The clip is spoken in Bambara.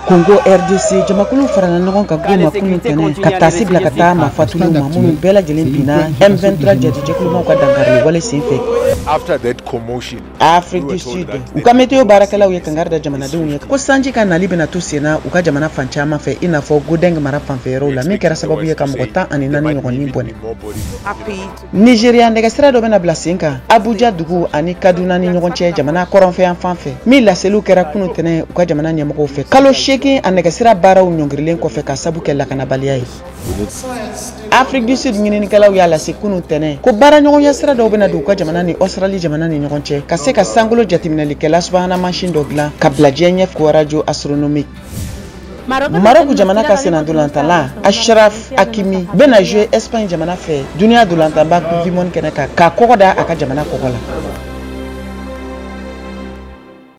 Congo RDC, jamakulu farala ɲɔgɔn kan Goma kunun tɛnɛ ka taasi bila ka taa maa fatulenw ma, minnu bɛɛ lajɛlen binna M23 jatijɛkulumaw ka dankarili wale senfɛ. After that commotion, Afrique du Sud, u ka météo baarakɛlaw ye kangari da jamanadenw ye ko sanji ka nali bɛna to senna u ka jamana fan caman fɛ, i n'a fɔ Gauteng mara fanfɛ yɔrɔw la, min kɛra sababu ye ka mɔgɔ 14 ɲɔgɔn ni bɔnɛ. Nigeria, nɛgɛsira dɔ bɛna bila sen kan Abuja dugu ani Kaduna ni ɲɔgɔn cɛ, jamana kɔrɔnfɛyan fan fɛ, min laseliw kɛra kunu tɛnɛ u ka jamana ɲɛmɔgɔw fɛ, kalo 8 a nɛgɛsira baaraw ɲɔngirilen kɔfɛ ka sabu kɛ lakanabaliya ye. Afrique du Sud ɲininikɛlaw y'a lase kunu tɛnɛ ko baaraɲɔgɔnya sira dɔw bɛna don u ka jamana ni Australie jamana ni ɲɔgɔn cɛ, ka se ka sankolo jateminɛlikɛla subahana mansin dɔ dilan ka bila diɲɛ ɲɛ ko radio astronomique. Maroc jamana ka senna-dolantala Achraf Hakimi bɛna jouer Espagne jamana fɛ duniya dolantanba Coupe du monde kɛnɛ kan, k'a kɔgɔ da a ka jamana kɔgɔ la.